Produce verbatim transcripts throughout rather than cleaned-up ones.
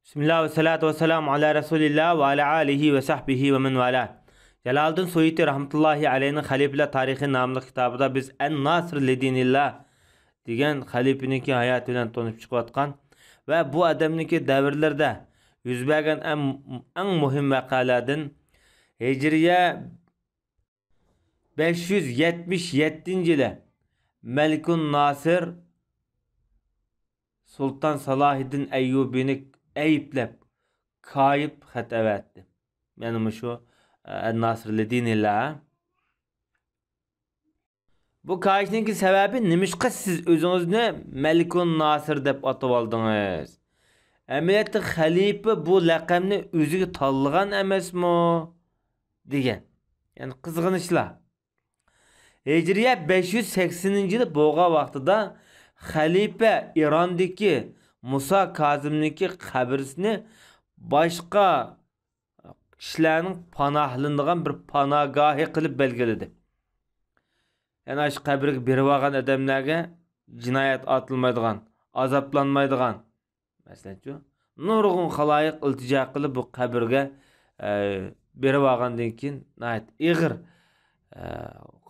بىسمىللا ۋەسسالاتۇ ۋەسسالامۇ ئالا رەسۇلىللا ۋە ئالا ئالىھى ۋە سەھبىھى ۋە مەن ۋالا. جالالىدىن سۇيۇتى رەھمەتۇللاھى ئەلەيھنىڭ خەلىپىلەر تارىخى ناملىق كىتابىدا بىز ئەن ناسىر لىدىنىللا دېگەن خەلىپىنىڭكى ھاياتى بىلەن تونۇشۇپ چىقىۋاتقان ۋە بۇ ئادەمنىڭكى دەۋرلىرىدە يۈز بەرگەن ئەڭ، ئەڭ مۇھىم ۋەقەلەردىن ھىجرىيە بەش يۈز يەتمىش يەتتىنچى يىلى مەلىكۇن ناسىر سۇلتان سالاھىدىن ئەييۇبىنى ئەيىبلەپ، كايىپ خەت ئەۋەتتى. يەنى مۇشۇ، ئە، ناسىر لىدىنىلا. بۇ كايىشنىڭكى سەۋەبى نېمىشقا سىز ئۆزىڭىزنى مەلىكۇن ناسىر دەپ ئاتىۋالدىڭىز؟ ئەمەلىيەتتە خەلىپە بۇ لەقەمنى ئۆزىگە تاللىغان ئەمەسمۇ؟ دېگەن. يەنى قىزغىنىشلار. ھىجرىيە بەش يۈز سەكسىنىنچى يىلى بولغان ۋاقتىدا خەلىپە ئىراندىكى مۇسا كازىمنىڭكى قەبرىسىنى باشقا كىشىلەرنىڭ پاناھلىنىدىغان بىر پاناھگاھى قىلىپ بەلگىلىدى. يەنى ئاشۇ قەبرىگە بېرىۋالغان ئادەملەرگە جىنايەت ئارتىلمايدىغان، ئازابلانمايدىغان، مەسىلەنچۇ، نۇرغۇن خالايىق ئىلتىجا قىلىپ بۇ قەبرىگە، ئە، بېرىۋالغاندىن كېيىن ناھايىتى ئېغىر، ئە،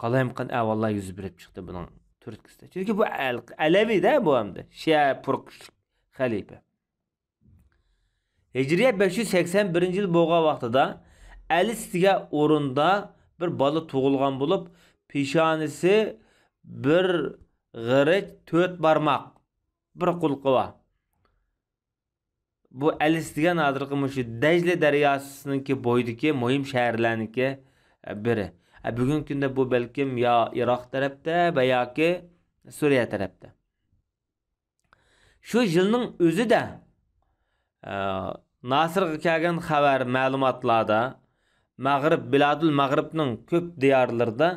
قالايمىقان ئەھۋاللار يۈز بېرىپ چىقتى بۇنىڭ تۈرتكىسىدە. چۈنكى بۇ ئەل-، ئەلەۋىدە بۇ ئەمدى شىئە پۇرقۇشلۇق خەلىپە. ھىجرىيە بەش يۈز سەكسەن بىرىنچى يىل بولغان ۋاقتىدا ئەلىس دېگەن ئورۇندا بىر بالا تۇغۇلغان بولۇپ، پېشانىسى بىر غېرىچ، تۆت بارماق، بىر قۇلىقى بار. بۇ ئەلىس دېگەن ھازىرقى مۇشۇ دەجلە دەرياسىنىڭكى بويىدىكى مۇھىم شەھەرلەرنىڭكى، ئە، بىرى. ئە، بۈگۈنكى كۈندە بۇ بەلكىم يا ئىراق تەرەپتە ۋە ياكى سۈرىيە تەرەپتە. شۇ يىلنىڭ ئۆزىدە، ئە، ناسىرغا كەلگەن خەۋەر، مەلۇماتلاردا مەغرىب، بىلادۇل مەغرىبنىڭ كۆپ دىيارلىرىدا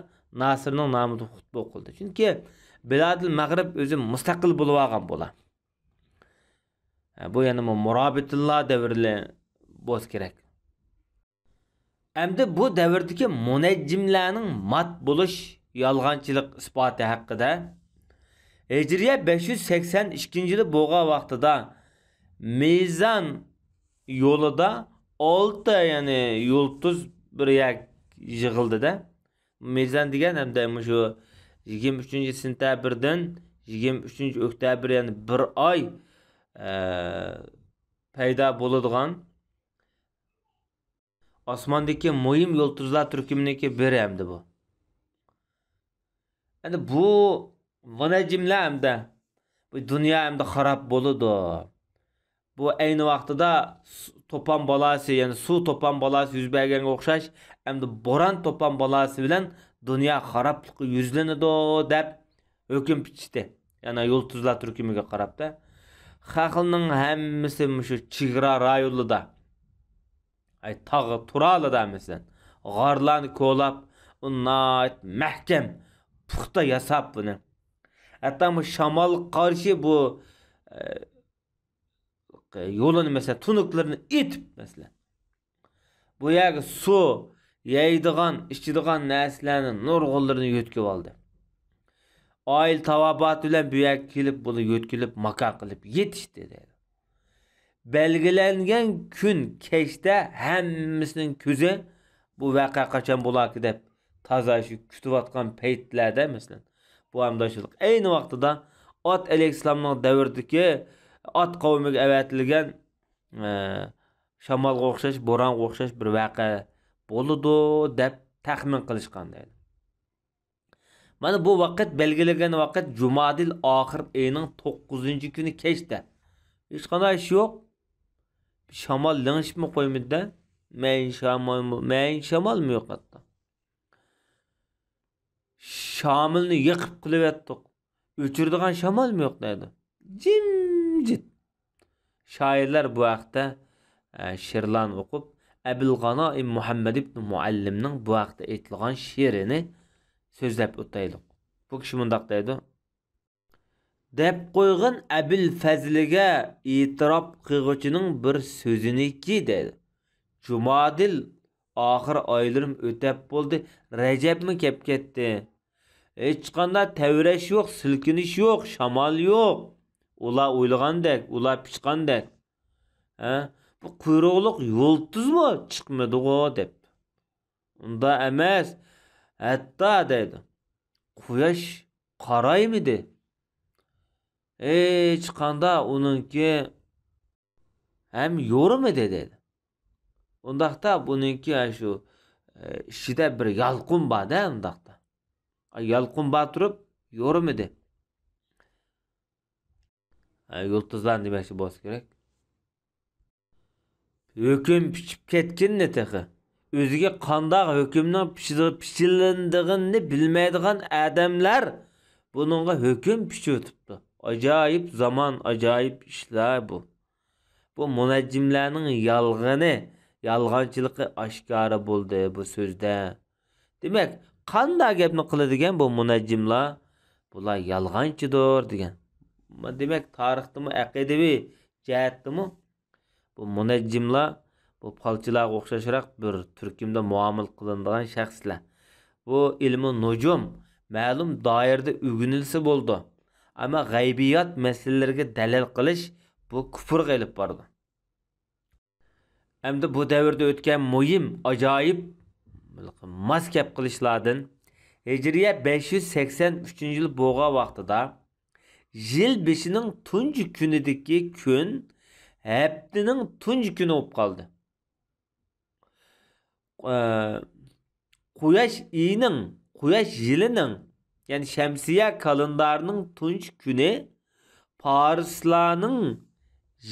ناسىرنىڭ نامىدا خۇتبە ئوقۇلدى. چۈنكى بىلادۇل مەغرىب ئۆزى مۇستەقىل بولۇۋالغان بولا. ھە، بۇ يەنە مۇ-، مۇرابىتۇللا دەۋرى بولسا كېرەك. ئەمدى بۇ دەۋردىكى مۇنەججىملەرنىڭ مات بولۇش يالغانچىلىق ئىسپاتى ھەققىدە. ھىجرىيە بەش يۈز سەكسەن ئىككىنچى يىلى بولغان ۋاقتىدا مىزان يولىدا ئالتە، يەنى يۇلتۇز بىر يەرگە يىغىلدى-دە. مىزان دېگەن ھەمدە مۇشۇ يىگىرمە ئۈچىنچى سېنتەبىردىن يىگىرمە ئۈچىنچى ئۆكتەبىر، يەنى بىر ئاي، ئە، پەيدا بولىدىغان ئاسماندىكى مۇھىم يۇلتۇزلار تۈركۈمىنىڭكى بىرى ئەمدى بۇ. ئەمدى بۇ مۇنەججىملەر ئەمدى بۇ دۇنيا ئەمدى خاراب بولىدۇ. بۇ ئەينى ۋاقتىدا سۇ-، توپان بالاسى، يەنى سۇ توپان بالاسى يۈز بەرگەنگە ئوخشاش، ئەمدى بوران توپان بالاسى بىلەن دۇنيا خارابلىققا يۈزلىنىدۇ دەپ ھۆكۈم پىچىشتى. يەنى يۇلتۇزلار تۈركۈمىگە قاراپتە. خەقنىڭ ھەممىسى مۇشۇ چېگرا رايونلىرىدا، ئەي، تاغ تۇرالىدا، مەسىلەن، غارلارنى كولاپ، ئۇنى ناھايىتى مەھكەم، پۇختا ياساپ بۇنى. ھەتتا بۇ شامالغا قارشى بۇ، ئە، يولىنى، مەسىلەن، تۇنۇكلىرىنى ئېتىپ، مەسىلەن، بۇ يەرگە سۇ، يەيدىغان، ئىچىدىغان نەرسىلەرنى نۇرغۇنلىرىنى يۆتكىۋالدى. ئائىلە تاۋابىئاتى بىلەن بۇ يەرگە كېلىپ، بۇنى يۆتكىلىپ، ماكان قىلىپ يېتىشتى، دەيدۇ. بەلگىلەنگەن كۈن كەچتە ھەممىسىنىڭ كۆزى بۇ ۋەقە قاچان بولاركى دەپ تازا شۇ كۈتۈۋاتقان پەيتلەردە، مەسىلەن، بۇ ھەمداشلىق ئەينى ۋاقتىدا ئات ئەلەيھىسسالامنىڭ دەۋرىدىكى ئات قەۋمىگە ئەۋەتىلگەن، ئە، شامالغا ئوخشاش، بورانغا ئوخشاش بىر ۋەقە بولىدۇ دەپ تەخمىن قىلىشقان دەيدۇ. مانا بۇ ۋاقىت، بەلگىلىگەن ۋاقىت جۇمادىل ئاخىر ئېيىنىڭ توققۇزىنچى كۈنى كەچتە. ھېچقانداق ئىش يوق. شامال لىڭشىپمۇ قويمىدى-دە. مەيىن شامالمۇ، مەيىن شامالمۇ يوق ھەتتا. شامىلنى يېقىپ قىلىۋەتتۇق. ئۆچۈرىدىغان شامالمۇ يوق دەيدۇ. جىمجىت. شائىرلار بۇ ھەقتە، ئە، شېئىرلارنى ئوقۇپ، ئەبۇل غانائىم مۇھەممەد ئىبن مۇئەللىمنىڭ بۇ ھەقتە ئېيتىلغان شېئىرىنى سۆزلەپ ئۆتەيلۇق. بۇ كىشى مۇنداق دەيدۇ: دەپ قويغىن ئەبىل فەزلىگە ئېتىراپ قىلغۇچىنىڭ بىر سۆزىنىكى، دەيدۇ. جۇمادىل ئاخىر ئايلىرىم ئۆتەپ بولدى، رەجەپمۇ كەپ كەتتى. ھېچقانداق تەۋرەش يوق، سىلكىنىش يوق، شامال يوق. ئۇلار ئويلىغاندەك، ئۇلار پىچقاندەك. ھە؟ بۇ قۇيرۇقلۇق يۇلتۇزمۇ چىقمىدىغۇ دەپتۇ. ئۇنداق ئەمەس، ھەتتا دەيدۇ، قۇياش قارايمىدى. ھېچقاندا ئۇنىڭكى ھەم يورۇمىدى دەيدۇ. ئۇنداقتا بۇنىڭكى شۇ، ئىچىدە بىر يالقۇن بار-دە ئۇنداقتا. يالقۇن بار تۇرۇپ يورۇمىدى. يۇلتۇزلارنى دېمەكچى بولسا كېرەك. ھۆكۈم پىچىپ كەتكىنىنى تېخى، ئۆزىگە قانداق ھۆكۈمنىڭ پىچىلىنىدىغىنىنى بىلمەيدىغان ئادەملەر بۇنىڭغا ھۆكۈم پىچىۋېتىپتۇ. ئاجايىپ زامان، ئاجايىپ ئىشلار بۇ. بۇ مۇنەججىملەرنىڭ يالغىنى، يالغانچىلىقى ئاشكارا بولدى بۇ سۆزدە. دېمەك، قانداق گەپنى قىلىدىكەن بۇ مۇنەججىملار؟ بۇلار يالغانچىدۇر دېگەن. دېمەك، تارىختىمۇ، ئەقىدىۋى جەھەتتىمۇ بۇ مۇنەججىملار بۇ پالچىلارغا ئوخشاشراق بىر تۈركۈمدە مۇئامىلە قىلىنىدىغان شەخسلەر. بۇ ئىلمۇ نۇجۇم مەلۇم دائىرىدە ئۆگىنىلسە بولىدۇ. ئەمما غەيبىيات مەسىلىلىرىگە دەلىل قىلىش بۇ كۇپۇرغا ئېلىپ بارىدۇ. ئەمدى بۇ دەۋردە ئۆتكەن مۇھىم، ئاجايىپ، ماس گەپ قىلىشلاردىن، ھىجرىيە بەش يۈز سەكسەن ئۈچىنچى يىل بولغان ۋاقتىدا، يىل بېشىنىڭ تۇنجى كۈنىدىكى كۈن ھەپتىنىڭ تۇنجى كۈنى بولۇپ قالدى. ئە، قۇياش ئېيىنىڭ، قۇياش يىلىنىڭ، يەنى شەمسىيە كالېندارىنىڭ تۇنجى كۈنى پارسلارنىڭ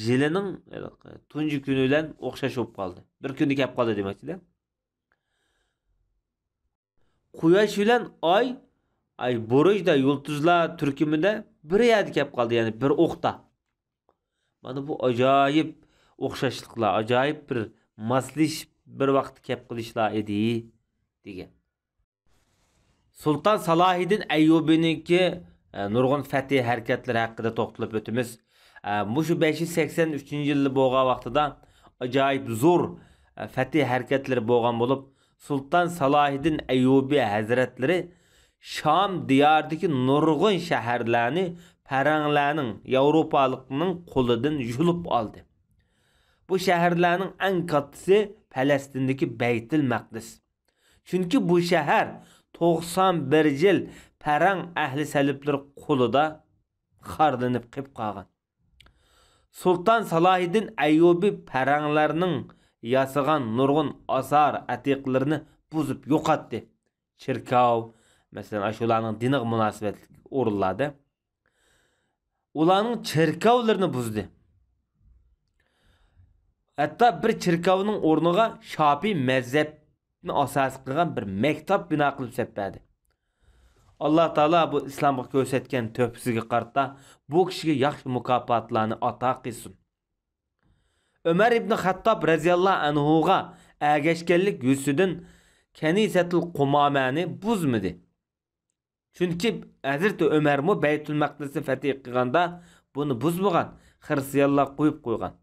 يىلىنىڭ تۇنجى كۈنى بىلەن ئوخشاش بولۇپ قالدى. بىر كۈندە كەپ قالدى دېمەكچىدە. قۇياش بىلەن ئاي، ئاي، بۇرۇجدا، يۇلتۇزلار تۈركۈمىدە بىر يەردە كەپ قالدى، يەنى بىر ئوقتا. مانا بۇ ئاجايىپ ئوخشاشلىقلار، ئاجايىپ بىر ماسلىشىپ بىر ۋاقىتتا كەپ قېلىشلار ئىدى، دېگەن. سۇلتان سالاھىدىن ئەييۇبىنىڭكى، ئە، نۇرغۇن فەتھى ھەرىكەتلىرى ھەققىدە توختىلىپ ئۆتىمىز. ئە، مۇشۇ بەش يۈز سەكسەن ئۈچىنچى يىلدا بولغان ۋاقتىدا ئاجايىپ زور، ئە، فەتھى ھەرىكەتلىرى بولغان بولۇپ، سۇلتان سالاھىدىن ئەييۇبى ھەزرەتلىرى شام دىيارىدىكى نۇرغۇن شەھەرلەرنى پەرەڭلەرنىڭ، ياۋروپالىقنىڭ قولىدىن يۇلۇپ ئالدى. بۇ شەھەرلەرنىڭ ئەڭ كاتتىسى پەلەستىندىكى بەيتۇل مەقدىس. چۈنكى بۇ شەھەر توقسان بىر يىل پەرەڭ ئەھلى سەلىپلىرى قولىدا خارلىنىپ قېلىپ قالغان. سۇلتان سالاھىدىن ئەييۇبى پەرەڭلەرنىڭ ياسىغان نۇرغۇن ئاسار ئەتىقىلىرىنى بۇزۇپ يوقاتتى. چېركاۋ، مەسىلەن، ئاشۇلارنىڭ دىنىغا مۇناسىۋەتلىك ئورۇنلاردا ئۇلارنىڭ چېركاۋلىرىنى بۇزدى. ھەتتا بىر چېركاۋنىڭ ئورنىغا شاپىي مەزھەپنى ئاساس قىلغان بىر مەكتەپ بىنا قىلىپ سەپ بەردى. ئاللا تائالا بۇ ئىسلامغا كۆرسەتكەن تۆھپىسىگە قارىتا بۇ كىشىگە ياخشى مۇكاپاتلارنى ئاتا قىلسۇن. ئۆمەر ئىبنى خەتتاب رەزىياللاھۇ ئەنھۇغا ئەگەشكەنلىك يۈزىسىدىن كەنىسەتۇل قۇمامەنى بۇزمىدى. چۈنكى ھەزرىتى ئۆمەرمۇ بەيتۇل مەقدىسنى فەتھى قىلغاندا بۇنى بۇزمىغان، خىرىستىيانلار قويۇپ قويغان.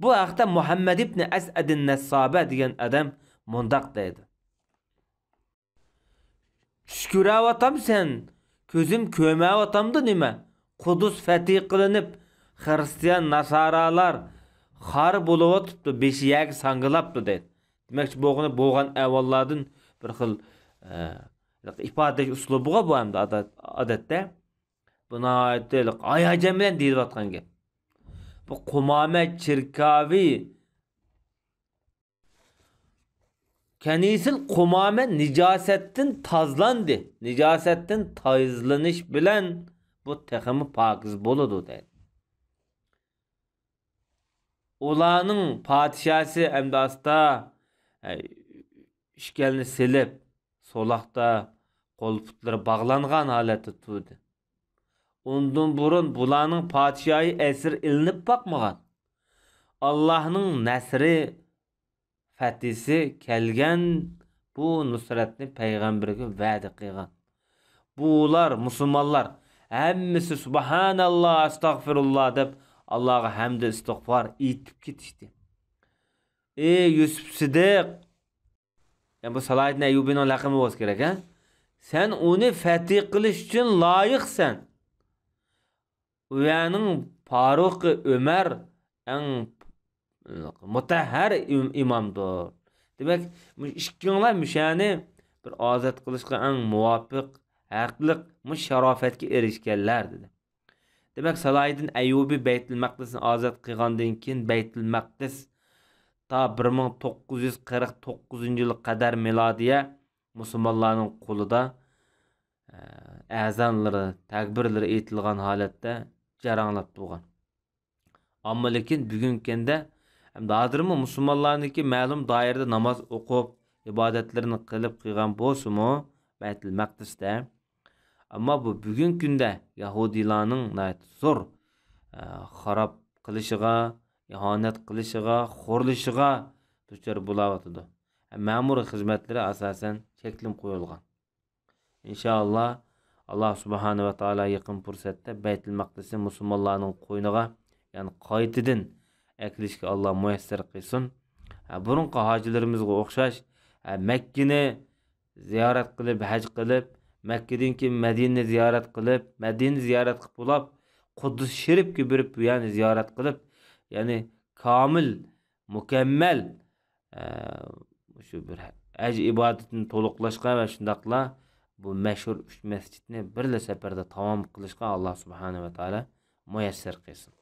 بۇ ھەقتە مۇھەممەد ئىبنى ئەسئەدىن نەسسابە دېگەن ئادەم مۇنداق دەيدۇ. چۈش كۆرەۋاتامسەن، كۆزۈم كۆرمەۋاتامدۇ نېمە؟ قۇدۇس فەتھى قىلىنىپ، خىرىستىيان ناسارالار خار بولۇۋاتىپتۇ، بېشى يەرگە ساڭگىلاپتۇ دەيدۇ. دېمەكچى بولغىنى بولغان ئەھۋاللاردىن بىر خىل، ئە، ئىپادىلەش ئۇسلۇبىغا بۇ ئەمدى ئادەت-، ئادەتتە. بۇ ناھايىتى ھاياجان بىلەن دېيىلىۋاتقان گەپ. بۇ قۇمامە چېركاۋى كەنىسىل قۇمامە نىجاسەتتىن تازىلاندى. نىجاسەتتىن تازىلىنىش بىلەن بۇ تېخىمۇ پاكىز بولىدۇ دەيدۇ. ئۇلارنىڭ پادىشاھسى ئەمدى ئاستا، ئە، ئىشكەلنى سېلىپ، سولاقتا قول-پۇتلىرى باغلانغان ھالەتتە تۇردى. ئۇندىن بۇرۇن بۇلارنىڭ پادىشاھى ئەسىر ئېلىنىپ باقمىغان. ئاللاھنىڭ نەسرى، فەتھىسى كەلگەن بۇ نۇسرەتنى پەيغەمبىرىگە ۋەدە قىلغان. بۇلار، مۇسۇلمانلار، ھەممىسى سۇبھاناللا، ئەستەغفىرۇللا دەپ، ئاللاغا ھەمدۇ ئىستىغفار ئېيتىپ كېتىشتى. ئى يۈسۈپ سىدىق! يەنى بۇ سالاھىدىن ئەييۇبىنىڭ لەقىمى بولسا كېرەك، ھە؟ سەن ئۇنى فەتھى قىلىش ئۈچۈن لايىقسەن. ئۇ يەرنىڭ پاروقى ئۆمەر ئەڭ مۇتەھھەر ئىم-، ئىمامدۇر. دېمەك، مۇشۇ ئىككىڭلار مۇشۇنى بىر ئازاد قىلىشقا ئەڭ مۇۋاپىق، ھەقلىق، مۇشۇ شاراپەتكە ئېرىشكەنلەر، دېدى. دېمەك، سالاھىدىن ئەييۇبى بەيتۇل مەقدىسنى ئازاد قىلغاندىن كېيىن، بەيتۇل مەقدىس تا بىر مىڭ توققۇز يۈز قىرىق توققۇزىنچى يىلغا قەدەر مىلادىيە مۇسۇلمانلارنىڭ قولىدا، ئە، ئەزانلىرى، تەكبىرلىرى ئېيتىلغان ھالەتتە جەريانلاپ تۇرغان. ئەمما لېكىن بۈگۈنكى كۈندە ھەمدە ھازىرمۇ مۇسۇلمانلارنىڭكى مەلۇم دائىرىدە ناماز ئوقۇپ، ئىبادەتلىرىنى قىلىپ قىلغان بولسىمۇ، بەيتۇل مەقدىستە، ئەمما بۇ بۈگۈنكى كۈندە يەھۇدىيلارنىڭ ناھايىتى زور، ئە، خاراب قىلىشىغا، ئىھانەت قىلىشىغا، خورلىشىغا دۇچار بولاۋاتىدۇ. مەمۇرىي خىزمەتلىرى ئاساسەن چەكلىمە قويۇلغان. ئىنشائاللا، ئاللا سۇبھانە ۋە تائالا يېقىن پۇرسەتتە بەيتۇل مەقدىسنى مۇسۇلمانلارنىڭ قوينىغا، يەنى قايتىدىن ئەكېلىشكە ئاللا مۇيەسسەر قىلسۇن. ھە، بۇرۇنقى ھاجىلىرىمىزغا ئوخشاش، ھە، مەككىنى زىيارەت قىلىپ، ھەج قىلىپ، مەككىدىن كېيىن مەدىنىنى زىيارەت قىلىپ، مەدىنىنى زىيارەت قىلىپ بولاپ، قۇددۇس شېرىپكە بېرىپ، بۇ يەرنى زىيارەت قىلىپ، يەنى كامىل، مۇكەممەل، ئە، شۇ بىر ھەج ئىبادىتىنى تولۇقلاشقا ۋە شۇنداقلا بۇ مەشھۇر ئۈچ مەسچىتنى بىرلا سەپەردە تامام قىلىشقا ئاللا سۇبھانە ۋە تائالا مۇيەسسەر قىلسۇن.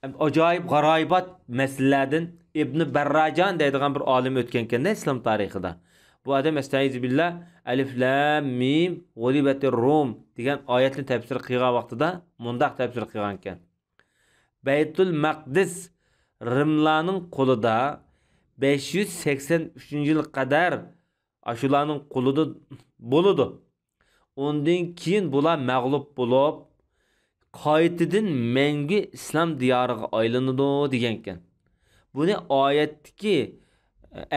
ئەجايىپ غارايىبات مەسىلىلەردىن ئىبنى بەرراجان دەيدىغان بىر ئالىم ئۆتكەنكەندە ئىسلام تارىخىدا. بۇ ئادەم، ئەستەئىزۇبىللا، ئەلىف لام مىم غۇلىبەتىر رۇم دېگەن ئايەتنى تەپسىر قىلغان ۋاقتىدا مۇنداق تەپسىر قىلغانكەن. بەيتۇل مەقدىس رىملارنىڭ قولىدا بەش يۈز سەكسەن ئۈچىنچى يىلغا قەدەر ئاشۇلارنىڭ قولىدا بولىدۇ. ئۇندىن كېيىن بۇلار مەغلۇپ بولۇپ، قايتىدىن مەڭگۈ ئىسلام دىيارىغا ئايلىنىدۇ دېگەنكەن. بۇنى ئايەتتىكى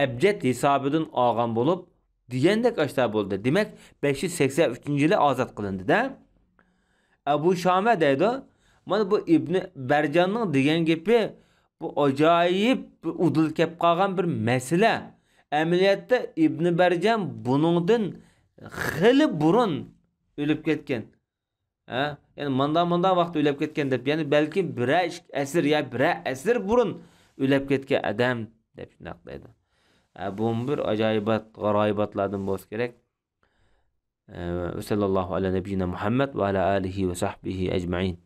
ئەبجەد ھېسابىدىن ئالغان بولۇپ، دېگەندەك ئاشتا بولدى. دېمەك، بەش يۈز سەكسەن ئۈچىنچى يىلى ئازاد قىلىندى-دە. ئەبۇ شامە دەيدۇ، مانا بۇ ئىبنى بەرجاننىڭ دېگەن گېپى، بۇ ئاجايىپ بىر ئۇدۇل كەپ قالغان بىر مەسىلە. ئەمەلىيەتتە ئىبنى بەرجان بۇنىڭدىن خېلى بۇرۇن ئۆلۈپ كەتكەن. ھە؟ يەنى ماندا-ماندا ۋاقىتتا ئۆلۈپ كەتكەن دەپ، يەنى بەلكىم بىرەر ئىككى ئەسىر يا بىرەر ئەسىر بۇرۇن ئۆلۈپ كەتكەن ئادەم دەپ شۇنداق دەيدۇ. ھە، بۇمۇ بىر ئاجايىبات، غارايىباتلاردىن بولسا كېرەك. ۋە سەللەللاھۇ ئەلا نەبىييىنا مۇھەممەد ۋە ئەلا ئالىھى ۋە سەھبىھى ئەجمەئىن.